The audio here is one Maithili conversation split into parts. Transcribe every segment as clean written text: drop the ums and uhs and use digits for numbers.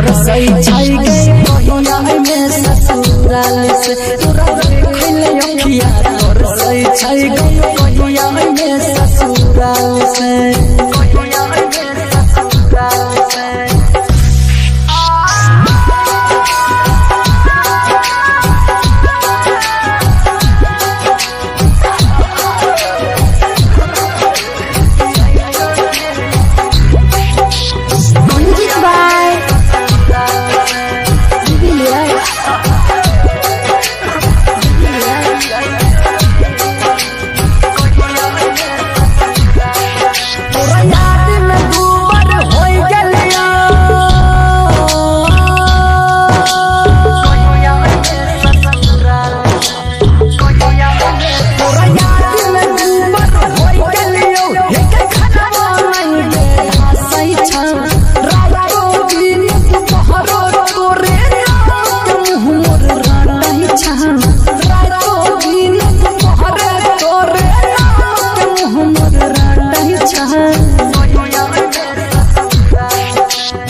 तरसै छै गे कहिया अइमे ससुराल से तोरा देखैले अखिया तरसै छै गे कहिया अइमे ससुराल से कहिया अइमे ससुराल से। Music by Jubilee. तोरा याद में दूबर होई गेलियो तोरा याद में दूबर होई गेलियो एके खाना नहीं गे हसै छ रातो दिन दुपहरो तोरे नाम के मुँह मोर राटै छ रातो दिन दुपहरो तोरे नाम के मुँह मोर राटै छ।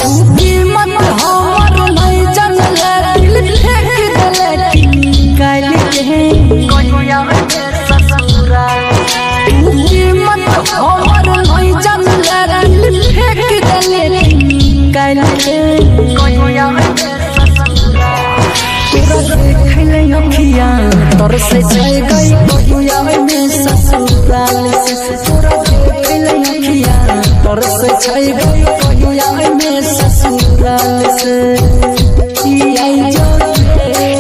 तू कीमत हमर नहीं जानले दिल फेंक देले निकाल के तू कीमत हमर नहीं जानले दिल फेंक देले निकाल के तोरा देखैले अखिया तोर से छै गई कहिया में ससुराल से तोरा देखैले अखिया तोर से छै गई कहिया में ससुराल से ई आई जो रे।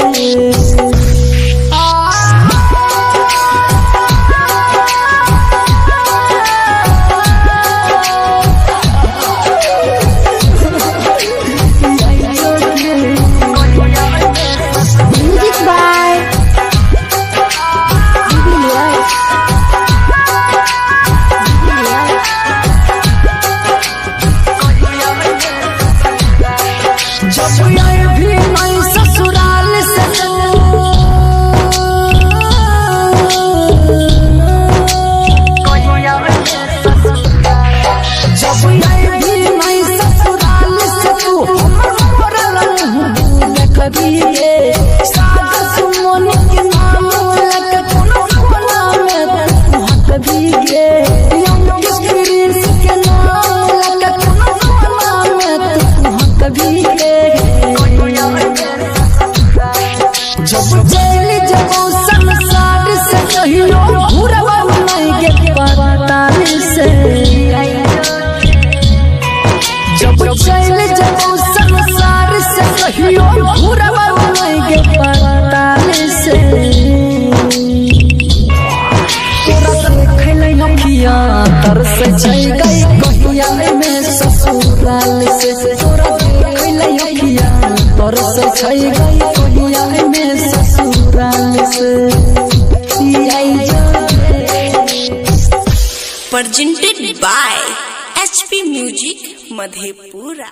Music by Jubilee. जब आए भी नहीं ससुराल से जब आए भी नहीं ससुराल से तू हमर मरल मुँह देखबी रे सादा सुमन के नाम लग कोनो कोना में तू हटबी गे यंग प्रिंस के नाम लग कोनो कोना में तू हटबी गे जब जेल जब संसार से कहियो घुरवा नहीं के पाताल से जब चल जब संसार से कहियो घुरवा नहीं के पाताल से तोरा देखैले अखिया तरस छै गई कहिया में ससुराल से तोरा देखैले अखिया तरस छै गई कहिया में ससुराल से ई आई जो रे। Presented by HP Music Madhepura.